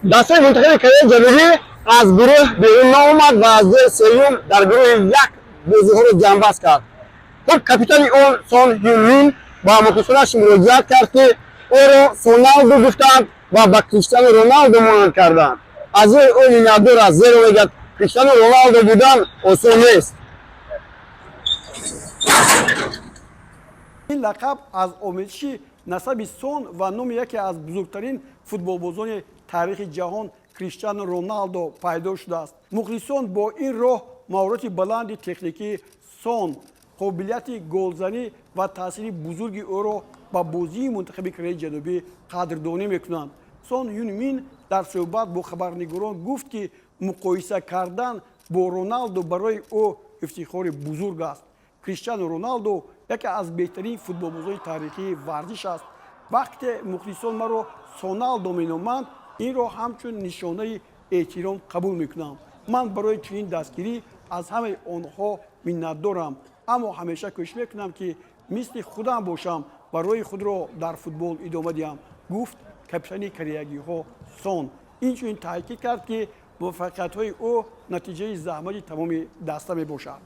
Дастаи мунтахаби Кореяи Ҷанубӣ аз гурӯҳ берун наомад ва аз ҷои сеюм дар гурӯҳи як бозиҳоро ҷамъбаст кард. Хуб, капитани он Сон Ҳюн Мин ба мухлисонаш муроҷиат кард, ки ӯро Соналдо гуфтанд ва ба Криштиану Роналдо монанд карданд. Аз ӯ ӯ миннатдор аст, зеро мегӯяд, Криштиану Роналдо будан осон нест. Ин лақаб аз омезиши насаби Сон ва номи яке аз бузургтарин футболбозони таърихи ҷаҳон Криштиану Роналдо пайдо шудааст. Мухлисон бо ин роҳ маҳорати баланди техникии Сон, қобилияти голзанӣ ва таъсири бузурги ӯро ба бозии мунтахаби Кореяи Ҷанубӣ қадрдонӣ мекунанд. Сон Ҳюн Мин дар суҳбат бо хабарнигорон гуфт, ки муқоиса кардан бо Роналдо барои ӯ ифтихори бузург аст. Криштиану Роналдо яке аз беҳтарин футболбозони таърихии варзиш аст. Вақте мухлисон маро Соналдо меноманд, инро ҳамчун нишонаи эҳтиром қабул мекунам. Ман барои чунин дастгирӣ аз ҳамаи онҳо миннатдорам, аммо ҳамеша кӯшиш мекунам, ки мисли худам бошам ва роҳи худро дар футбол идома диҳам, гуфт капитани кореягиҳо Сон. Инчунин таъкид кард, ки муваффақиятҳои ӯ натиҷаи заҳмати тамоми даста мебошад.